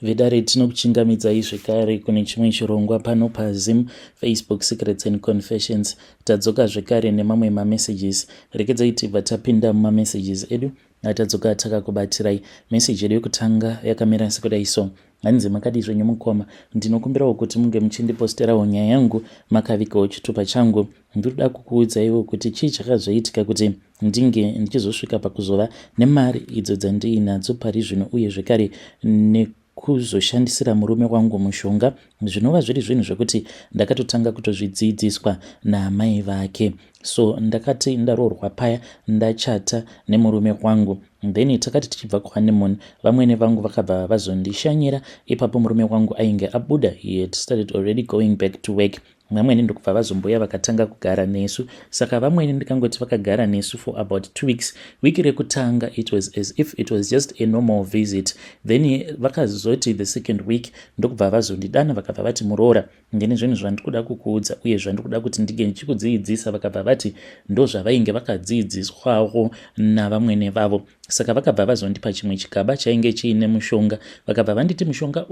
Vedare, tinokuchingamidzai zvekare kune chimwe chirongwa pano paZim Facebook Secrets and Confessions. Tadzoka zvekare nemamwe mamessages. Rekedzai tibva tapinda mumamessages edu atadzoka takakubatirai. Message yedu yekutanga yakamira sekudai so. Hanzi, "Makadii zvenyu mukoma? Ndinokumbirawo kuti munge muchindiposterawo nyaya yangu makavigawo chitupa changu. Ndinoda kukuudzaiwo kuti chii chakazoitika kuti ndinge ndichizosvika pakuzova nemari idzo dzandiinadzo pari zvino, uye zvekare nekuzoshandisira murume wangu mushonga, zvinova zviri zvinhu zvekuti ndakatotanga kutozvidzidziswa naamai vake. So ndakati ndaroorwa paya, ndachata nemurume wangu, then takati tichibva kuhoneymoon, vamwene vangu vakabva vazondishanyira. Ipapo murume wangu ainge abuda, he had started already going back to work. Vamwene ndokubva vazomboya vakatanga kugara nesu. Saka vamwene, ndikangoti vakagara nesu for about 2 weeks. Wiki rekutanga it was as if it was just a normal visit. Then vakazoti the second week ndokubva vazondidana, vakabva vati, 'Muroora, ndine zvinhu zvandiri kuda kukuudza uye zvandiri kuda kuti ndinge ndichikudziidzisa.' Vakabva vati ndo zvavainge vakadziidziswawo navamwene vavo. Saka vakabva vazondipa chimwe chigaba chainge chiine mushonga. Vakabva vanditi, Mushonga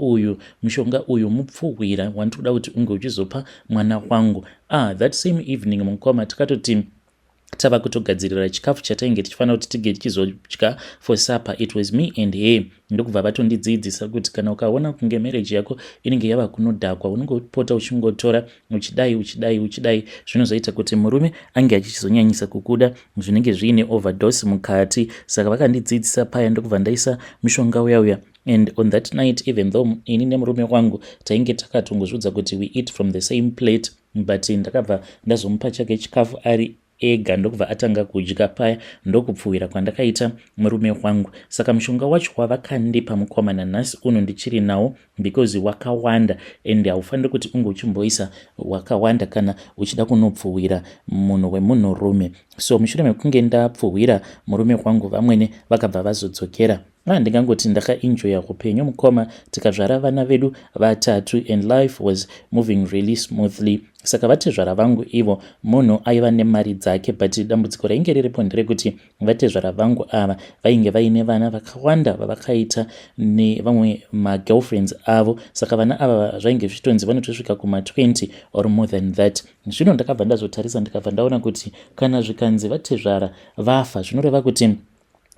uyu mupfuhwira wandiri kuda kuti unge uchizopa mwana wangu.' Ah, that same evening, mukoma, takatoti tava kutogadzirira chikafu chatainge tichifanira kuti tige tichizodya for supper. It was me and her. Ndokubva vatondidzidzisa kuti kana ukaona kunge marriage yako inenge yava kunodhakwa, unongopota uchingotora uchidai, uchidai, uchidai, zvinozoita kuti murume ange achichizonyanyisa kukuda, zvinenge zviine overdose mukati. Saka vakandidzidzisa paya, ndokubva ndaisa mushonga uya uya. And on that night, even though ini nemurume wangu tainge takatongozviudza kuti we eat from the same plate, but ndakabva ndazomupa chake chikafu ari ega, ndokubva atanga kudya paya, ndokupfuwira kwandakaita murume wangu. Saka mushonga wacho wavakandipa, mukoma, nanhasi uno ndichiri nawo because wakawanda, and haufaniri kuti unge uchimboisa wakawanda kana uchida kunopfuwira munhu wemunhurume. So mushure mekunge ndapfuwira murume wangu, vamwene vakabva vazodzokera. Ah, ndingangoti ndakaenjoya upenyu, mukoma. Tikazvara vana vedu vatatu and life was moving really smoothly. Saka vatezvara vangu ivo munhu aiva nemari dzake, but dambudziko rainge riripo nderekuti vatezvara vangu ava vainge vaine vana vakawanda vavakaita nevamwe magirlfriends avo. Saka vana ava zvainge zvichitonzi vanotosvika kuma20 or more than that. Zvino ndakabva ndazotarisa, ndikabva ndaona kuti kana zvikanzi vatezvara vafa, zvinoreva kuti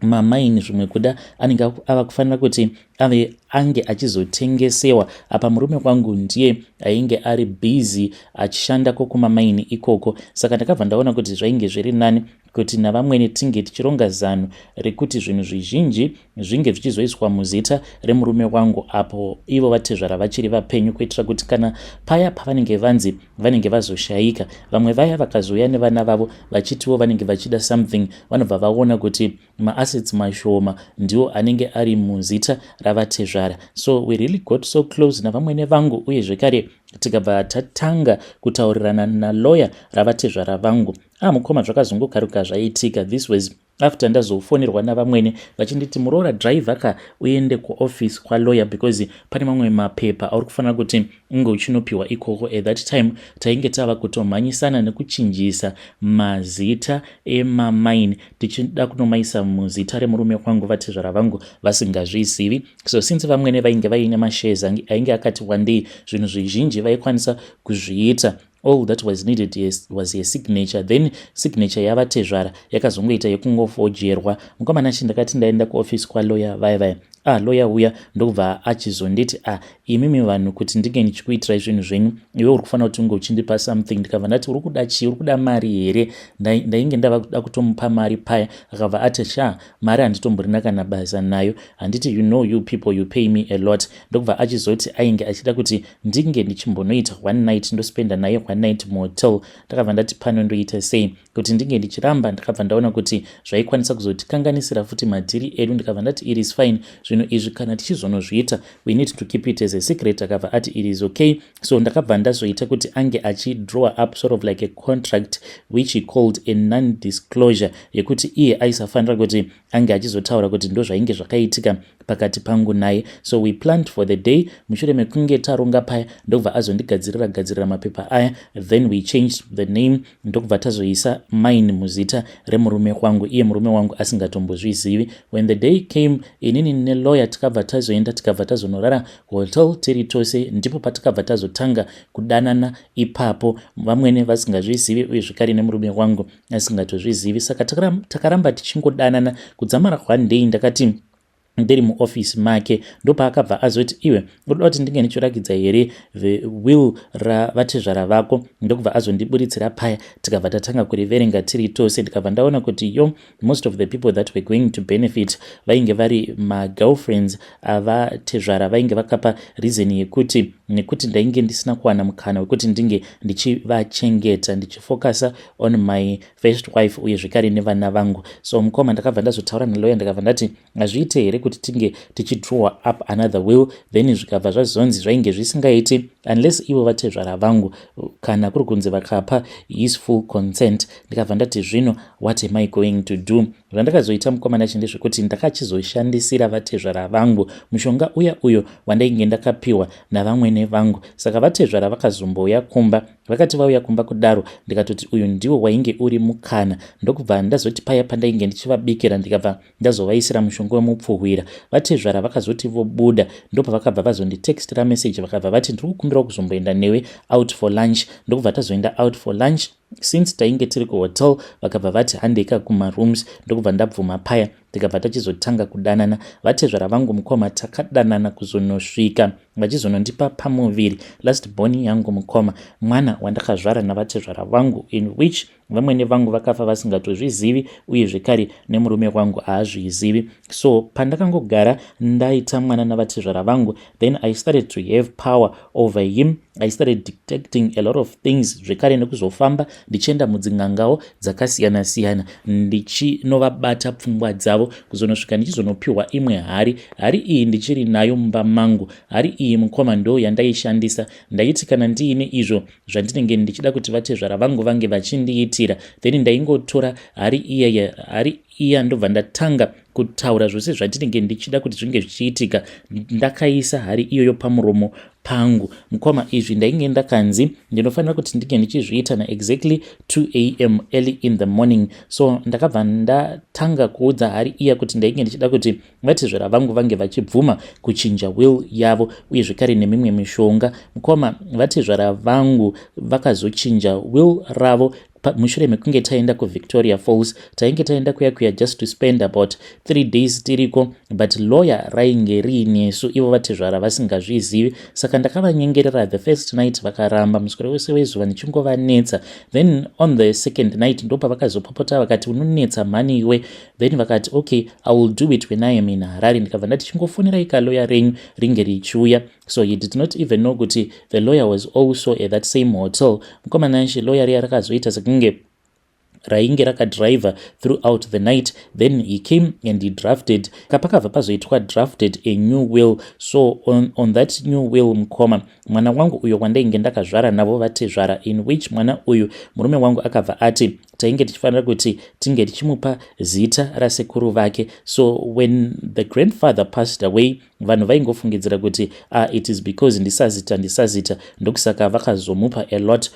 mamaini zvimwe kuda anenge ava kufanira kuti ave ange achizotengesewa. Apa murume wangu ndiye ainge ari busy achishandako kumamaini ikoko. Saka ndakabva ndaona kuti zvainge zviri nani kuti navamwene tinge tichironga zano rekuti zvinhu zvizhinji zvinge zvichizoiswa muzita remurume wangu apo ivo vatezvara vachiri vapenyu, kuitira kuti kana paya pavanenge vanzi vanenge vazoshayika, vamwe vaya vakazouya nevana vavo vachitiwo vanenge vachida something, vanobva vaona kuti maassets mashoma ndiwo anenge ari muzita ravatezvara. So we really got so close navamwene vangu, uye zvekare tikabva tatanga kutaurirana naloya ravatezvara vangu. Ah, mukoma, zvakazongokaruka zvaitika. This was after ndazofonerwa navamwene vachinditi, 'Muroora, driver ka uende kuoffice kwaloya because pane mamwe mapepa auri kufanira kuti unge uchinopiwa ikoko.' At that time tainge tava kutomhanyisana nekuchinjisa mazita emamaini, tichida kunomaisa muzita remurume kwangu, vatezvara vangu vasingazvizivi. So since vamwene vainge vaine mashares ainge akati wandei, zvinhu zvizhinji vaikwanisa kuzviita. All that was needed was a signature. Then signature yavatezvara yakazongoita yekungofojerwa. Mukomana chi, ndakati ndaenda kuofisi kwaloya vaya vaya. Ah, loya uya ndokubva achizonditi, "Ah, imimi vanhu, kuti ndinge ndichikuitirai zvinhu zvenyu, iwe uri kufanira kuti unge uchindipa something." Ndikabva ndati, "Uri kuda chii? Uri kuda mari here?" Ndainge ndava kuda kutomupa mari paya. Akabva ati, "Sha, mari handitomborina kana basa nayo. Handiti you know you people, you pay me a lot?" Ndokubva achizoti ainge achida kuti ndinge ndichimbonoita one night, ndospenda naye one night muhotel. Ndakabva ndati, "Pano ndoita sei kuti ndinge ndichiramba?" Ndakabva ndaona kuti zvaikwanisa kuzotikanganisira futi madhiri edu. Ndikabva ndati, "It is fine. Zvinhu izvi kana tichizonozviita, we need to keep it as a secret." Akabva ati, "It is okay." So ndakabva ndazoita kuti ange achidraw up sort of like a contract which he called a non-disclosure, yekuti iye aisafanira kuti ange achizotaura kuti ndo zvainge zvakaitika. Pakati pangu naye. So we planned for the day. Mushure mekunge taronga paya, ndokubva azondigadzirira gadzirira mapepa aya. Then we changed the name, ndokubva tazoisa mine muzita remurume wangu, iye murume wangu asingatombozvizivi. When the day came, inini nelawyer tikabva tazoenda, tikabva tazonorara hotel tiri tose. Ndipo patikabva tazotanga kudanana ipapo, vamwene vasingazvizivi, uye zvekare nemurume wangu asingatozvizivi. Saka takaramba tichingodanana kudzamara one day ndakati ndiri muofisi make, ndopaakabva azoti, "Iwe, unoda kuti ndinge ndichirakidza here will ravatezvara vako?" Ndokubva azondiburitsira paya, tikabva tatanga kuriverenga tiri tose. Ndikabva ndaona kuti yo, most of the people that were going to benefit vainge vari magirlfriends avatezvara. Vainge vakapa reason yekuti nekuti ndainge ndisina kuwana mukana wekuti ndinge ndichivachengeta, ndichifocusa on my first wife uye zvekare nevana vangu. So mukoma, ndakabva ndazotaura naloya, ndakabva ndati, "Hazviite here kuti tinge tichidraw up another will?" Then zvikabva zvazonzi zvainge zvisingaiti unless ivo vatezvara vangu, kana kuri kunzi vakapa his full consent. Ndikabva ndati, "Zvino what am I going to do?" Zvandakazoita, mukomana chi, ndezvekuti ndakachizoshandisira vatezvara vangu mushonga uya uyo wandainge ndakapiwa navamwene vangu. Saka vatezvara vakazombouya kumba. Vakati vauya kumba kudaro, ndikatoti uyu ndiwo wainge uri mukana. Ndokubva ndazoti paya pandainge ndichivabikira, ndikabva ndazovaisira mushonga wemupfuhwira. Vatezvara vakazoti vobuda, ndopavakabva vazonditextira message, vakabva vati, "Ndiri kukumbirawo kuzomboenda newe out for lunch." Ndokubva tazoenda out for lunch. Since tainge tiri kuhotel, vakabva vati, "Handeka kumarooms." Ndokubva ndabvuma paya, tikabva tachizotanga kudanana. Vatezvara vangu, mukoma, takadanana kuzonosvika vachizonondipa pamuviri last born yangu, mukoma, mwana wandakazvara navatezvara vangu, in which vamwene vangu vakafa vasingatozvizivi, uye zvekare nemurume wangu haazvizivi. So pandakangogara ndaita mwana navatezvara vangu, then I started to have power over him. I started detecting a lot of things, zvekare nekuzofamba ndichienda mudzin'angawo dzakasiyana-siyana, ndichinovabata pfungwa dzavo, kuzonosvika ndichizonopiwa imwe hari. Hari iyi ndichiri nayo mumba mangu. Hari iyi, mukoma, ndo yandaishandisa. Ndaiti kana ndiine izvo zvandinenge ndichida kuti vatezvara vangu vange vachindiitira, then ndaingotora hari iyaya, hari iya, ndobva ndatanga kutaura zvose zvandinenge ndichida kuti zvinge zvichiitika, ndakaisa hari iyoyo pamuromo pangu. Mukoma, izvi ndainge ndakanzi ndinofanira kuti ndinge ndichizviita naexactly 2 a.m. early in the morning. So ndakabva ndatanga kuudza hari iya kuti ndainge ndichida kuti vatezvara vangu vange vachibvuma kuchinja will yavo, uye zvekare nemimwe mishonga. Mukoma, vatezvara vangu vakazochinja will ravo mushure mekunge taenda kuVictoria Falls. Tainge taenda kuya kuya just to spend about 3 days tiriko, but lawyer rainge riinesu, ivo vatezvara vasingazvizivi. Saka ndakavanyengerera the first night, vakaramba. Muswero wese wezuva ndichingovanetsa. Then on the second night ndopavakazopopota, vakati, "Unonetsa mhani iwe." Then vakati, "Okay, I will do it when I am in Harare." Ndikabva ndati, "Chingofonerai kaloya renyu ringe richiuya." So he did not even know kuti the lawyer was also at that same hotel. Mukomana, lawyer riya rakazoita sekunge rainge rakadriver throughout the night. Then he came and he drafted. Kapakabva pazoitwa drafted a new will. So on that new will, mukoma, mwana wangu uyo wandainge ndakazvara navo vatezvara, in which mwana uyu murume wangu akabva ati tainge tichifanira kuti tinge tichimupa zita rasekuru vake. So when the grandfather passed away, vanhu vaingofungidzira kuti it is because ndisazita, ndokusaka vakazomupa a lot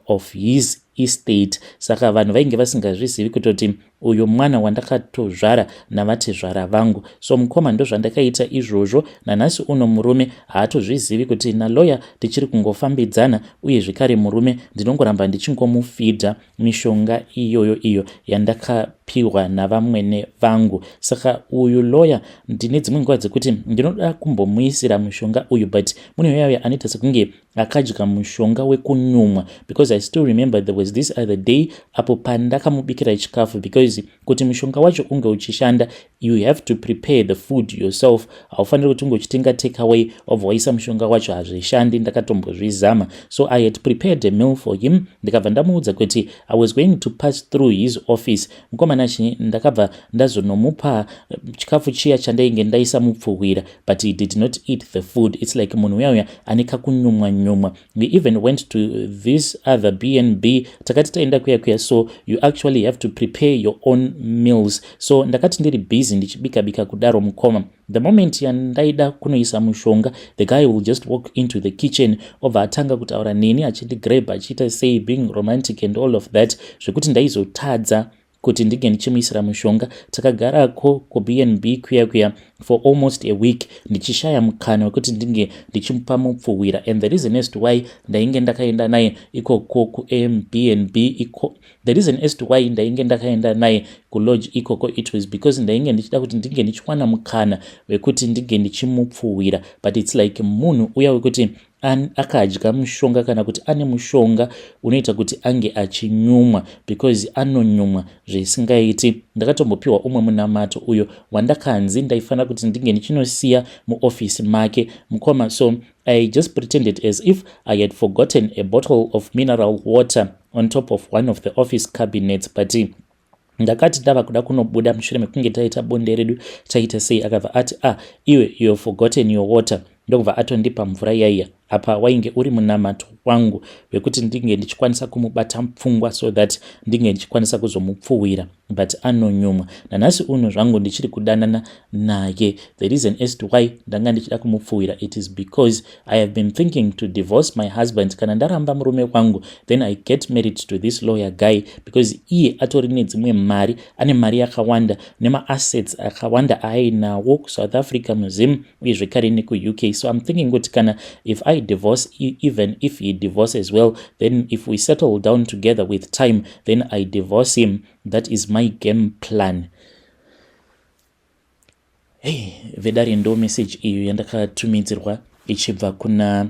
of his estate. Saka vanhu vainge vasingazvizivi kutoti uyu mwana wandakatozvara navatezvara vangu. So mukoma, ndozvandakaita izvozvo. Nanhasi uno murume haatozvizivi kuti naloya tichiri kungofambidzana, uye zvekare murume ndinongoramba ndichingomufidha mishonga iyoyo iyo yandakapiwa navamwene vangu. Saka uyu loya, ndine dzimwe nguva dzekuti ndinoda kumbomuisira mushonga uyu, but munhu uyauya anoita sekunge akadya mushonga wekunyumwa, because I still remember there was this other day apo pandakamubikira chikafu, because kuti mushonga wacho unge uchishanda, you have to prepare the food yourself. Haufaniri kuti unge uchitenga take away, wabva waisa mushonga wacho. Hazvishandi, ndakatombozvizama. So I had prepared a meal for him. Ndikabva ndamuudza kuti I was going to pass through his office. Mukomana, ndakabva ndazonomupa chikafu chiya chandainge ndaisa mupfuhwira, but he did not eat the food. It's like munhu uya uya ane kakunyumwa nyumwa. Anonyumwa. We even went to this other BnB. Takati taenda kuya kuya, so you actually have to prepare your own meals. So ndakati ndiri busy ndichibika bika kudaro, mukoma, the moment yandaida kunoisa mushonga, the guy will just walk into the kitchen, obva atanga kutaura neni, achindigrab, achiita sei, being romantic and all of that, zvekuti ndaizotadza kuti ndinge ndichimuisira mushonga. Takagarako kuBnB kuya kuya for almost a week, ndichishaya mukana wekuti ndinge ndichimupa mupfuwira. And the reason as to why ndainge ndakaenda naye ikoko kuBnB iko, the reason as to why ndainge ndakaenda naye kulodge ikoko, it was because ndainge ndichida kuti ndinge ndichiwana mukana wekuti ndinge ndichimupfuwira. But it's like munhu uya wekuti akadya mushonga, kana kuti ane mushonga unoita kuti ange achinyumwa, because anonyumwa zvisingaiti. Ndakatombopiwa umwe munamato uyo wandakanzi ndaifanira kuti ndinge ndichinosiya muofisi make, mukoma. So I just pretended as if I had forgotten a bottle of mineral water on top of one of the office cabinets. But ndakati ndava kuda kunobuda mushure mekunge taita bonde redu, taita sei, akabva ati, "Ah, iwe, you have forgotten your water." Ndokubva atondipa mvura yaiya. Apa wainge uri munamato wangu wekuti ndinge ndichikwanisa kumubata pfungwa, so that ndinge ndichikwanisa kuzomupfuwira. But anonyumwa. Nanhasi uno zvangu ndichiri kudanana naye. The reason as to why ndanga ndichida kumupfuwira, it is because I have been thinking to divorce my husband. Kana ndaramba murume wangu, then I get married to this lawyer guy, because iye atori nedzimwe mari, ane mari yakawanda nemaassets akawanda aainawo kuSouth Africa, muZim, uye zvekare nekuUK. So I'm thinking kuti kana if I divorce, even if he divorce as well, then if we settle down together with time, then I divorce him. That is my game plan. Hey, vedare, ndo message iyo yandakatumidzirwa ichibva kuna,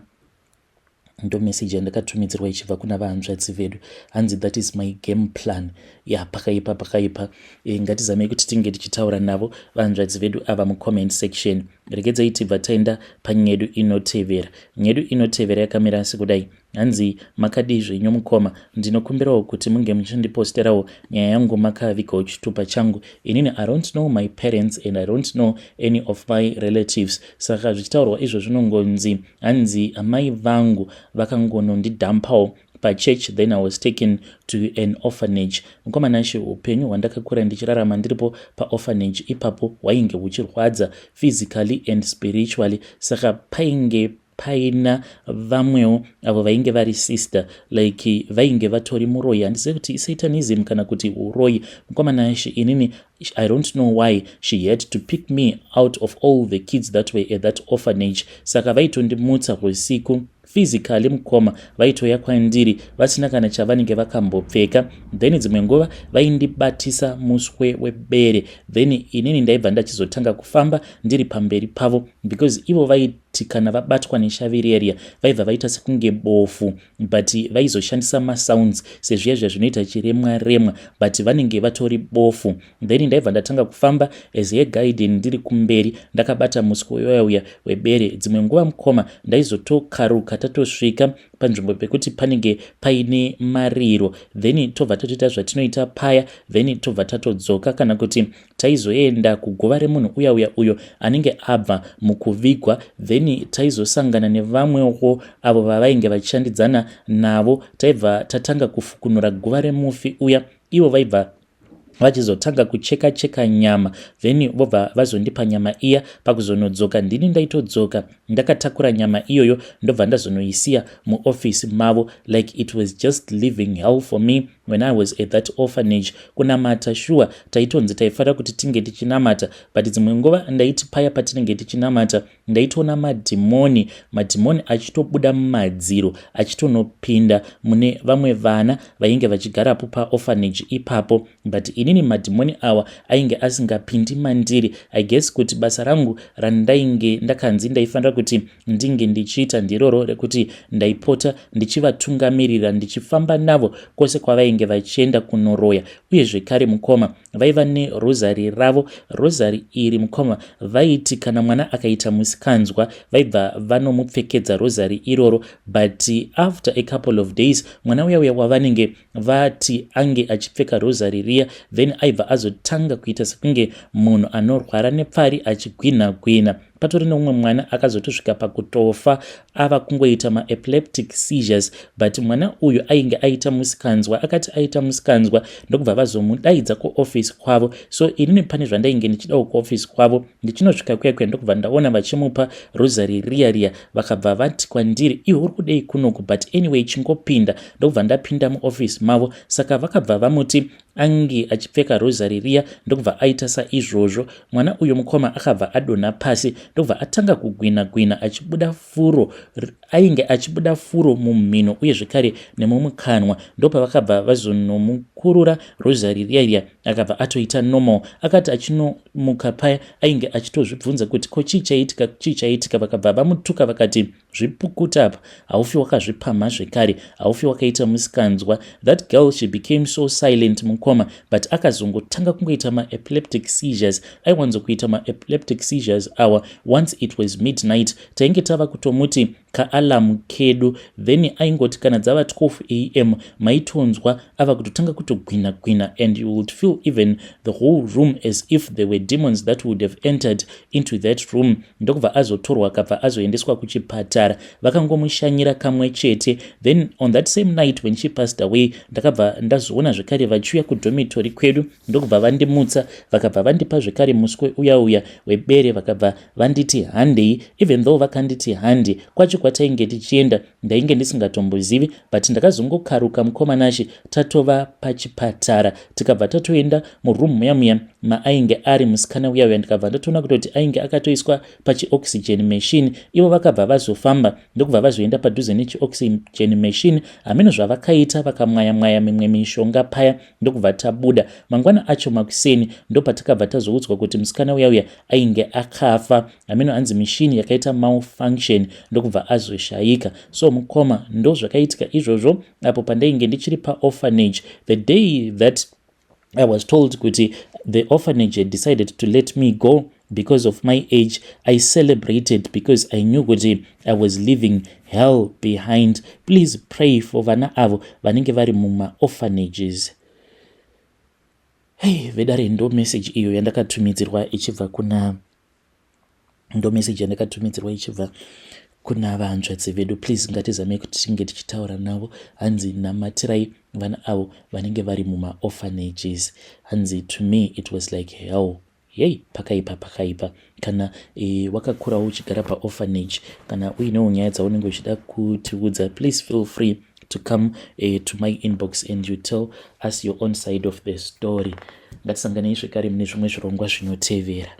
ndo message yandakatumidzirwa ichibva kuna vahanzvadzi vedu. Hanzi, "That is my game plan." Ya, pakaipa, pakaipa. Ngatizamei kuti tinge tichitaura navo vahanzvadzi vedu ava mucomment section. Regedzai tibva taenda panyedu inotevera. Nyedu inotevera yakamira sekudai. Hanzi, "Makadii zvenyu mukoma? Ndinokumbirawo kuti munge muchindiposterawo nyaya yangu makavigawo chitupa changu. Inini I don't know my parents and I don't know any of my relatives." Saka zvichitaurwa izvo, zvinongonzi, hanzi, "Amai vangu vakangonondidhampawo pachurch, then I was taken to an orphanage. Mukoma Nashe, upenyu hwandakakura ndichirarama ndiripo paorphanage ipapo hwainge huchirwadza physically and spiritually. Saka painge paina vamwewo avo vainge vari sister, like vainge vatori muroyi. Handizivi kuti isatanism kana kuti uroyi. Mukoma Nashe, inini I don't know why she had to pick me out of all the kids that were at that orphanage. Saka vaitondimutsa usiku. Physically, mukoma, vaitoya kwandiri vasina kana chavanenge vakambopfeka. Then dzimwe nguva vaindibatisa muswe webere, then inini ndaibva ndachizotanga kufamba ndiri pamberi pavo, because ivo vaiti kana vabatwa neshavi vaibva vaita sekunge bofu, but vaizoshandisa masounds sezviya zviya zvinoita chiremwa remwa, but vanenge vatori bofu. Then ndaibva ndatanga kufamba as a guide ndiri kumberi ndakabata muswe uya uya webere. Dzimwe nguva, mukoma, ndaizotokaruka tatosvika panzvimbo pekuti panenge paine mariro, then tobva tatoita zvatinoita paya, then tobva tatodzoka. Kana kuti taizoenda kuguva remunhu uya uya uyo anenge abva mukuvigwa, then taizosangana nevamwewo avo vavainge vachishandidzana navo. Taibva tatanga kufukunura guva remufi uya. Ivo vaibva vachizotanga kucheka cheka nyama, then vobva vazondipa nyama iya. Pakuzonodzoka, ndini ndaitodzoka ndakatakura nyama iyoyo, ndobva ndazonoisiya muofisi mavo. Like, it was just living hell for me when I was at that orphanage. Kunamata, sure, taitonzi taifanira kuti tinge tichinamata, but dzimwe nguva ndaiti paya patinenge tichinamata, ndaitoona madhimoni, madhimoni achitobuda mumadziro achitonopinda mune vamwe vana vainge vachigarapo paorphanage ipapo. But inini madhimoni awa ainge asingapindi mandiri. I guess kuti basa rangu randainge ndakanzi ndaifanira kuti ndinge ndichiita ndiroro rekuti ndaipota ndichivatungamirira, ndichifamba navo kwose kwavainge vachienda kunoroya. Uye zvekare, mukoma, vaiva nerosary ravo. Rosary iri, mukoma, vaiti kana mwana akaita musikanzwa, vaibva vanomupfekedza rosary iroro. But after a couple of days, mwana uya uya wavanenge vati ange achipfeka rosary riya, then aibva azotanga kuita sekunge munhu anorwara nepfari, achigwinha gwinha. Patori neumwe mwana akazotosvika pakutofa ava kungoita maepileptic seizures, but mwana uyu ainge aita musikanzwa. Akati aita musikanzwa, ndokubva vazomudaidza kuofisi kwavo. So inini pane zvandainge ndichidawo kuofisi kwavo. Ndichinosvika kuya kuya, ndokubva ndaona vachimupa rosary riya riya. Vakabva vati kwandiri, "Iwe uri kudei kunoku? But anyway, chingopinda." Ndokubva ndapinda muofisi mavo. Saka vakabva vamuti ange achipfeka rosary riya, ndokubva aita saizvozvo. Mwana uyu, mukoma, akabva adonha pasi, ndokubva atanga kugwina gwina achibuda furo. Ainge achibuda furo mumhino uye zvekare nemumukanwa. Ndopavakabva vazonomukurura rosary riya riya, akabva atoita normal. Akati achinomuka paya, ainge achitozvibvunza kuti, "Ko chii chaitika? Chii chaitika?" Vakabva vamutuka vakati, "Zvipukuta apa, haufi wakazvipamha zvekare, haufi wakaita musikanzwa." That girl, she became so silent, mukoma, but akazongotanga kungoita maepileptic seizures. Aiwanzokuita maepileptic seizures awa once it was midnight. Tainge tava kutomuti kaalarm kedu. Then aingoti kana dzava 12 a.m., maitonzwa ava kutotanga kutogwina gwina, and you would feel even the whole room as if there were demons that would have entered into that room. Ndokubva azotorwa, akabva azoendeswa kuchipatara. Vakangomushanyira kamwe chete. Then on that same night when she passed away, ndakabva ndazoona zvekare vachiuya kudormitory kwedu, ndokubva vandimutsa. Vakabva vandipa zvekare muswe uya uya webere, vakabva vanditi, "Handei." Even though vakanditi handi, kwacho kwatainge tichienda ndainge ndisingatombozivi, but ndakazongokaruka, mukoma Nashe, tatova pachipatara. Tikabva tatoenda muroom muya muya maainge ari musikana uya uya. Ndikabva ndatoona kutoti ainge akatoiswa pachioxygen machine. Ivo vakabva vazofamba, ndokubva vazoenda padhuze nechioxygen machine. Hameno zvavakaita, vakamwaya mwaya mimwe mishonga paya, ndokubva tabuda. Mangwana acho makuseni, ndopatakabva tazoudzwa kuti musikana uya uya ainge akafa. Hameno hanzi mishini yakaita malfunction, ndokubva azoshayika. So mukoma, ndo zvakaitika izvozvo apo pandainge ndichiri paorphanage. The day that I was told kuti the orphanage had decided to let me go because of my age, I celebrated because I knew kuti I was leaving hell behind. Please pray for vana avo vanenge vari mumaorphanages. Hey, vedare, ndo message iyo yandakatumidzirwa ichibva kuna, ndo message yandakatumidzirwa ichibva kuna vanzvadzi vedu. Please, ngatizamei kuti tinge tichitaura navo. Hanzi, namatirai vana avo vanenge vari mumaorphanages. Hanzi, "To me it was like hell." Yei, pakaipa, pakaipa. Kana wakakurawo uchigara paorphanage, kana uinewo nyaya dzaunenge uchida kutiudza, please feel free to come to my inbox and you tell us your own side of the story. Ngatisanganei zvekare mune zvimwe zvirongwa zvinotevera.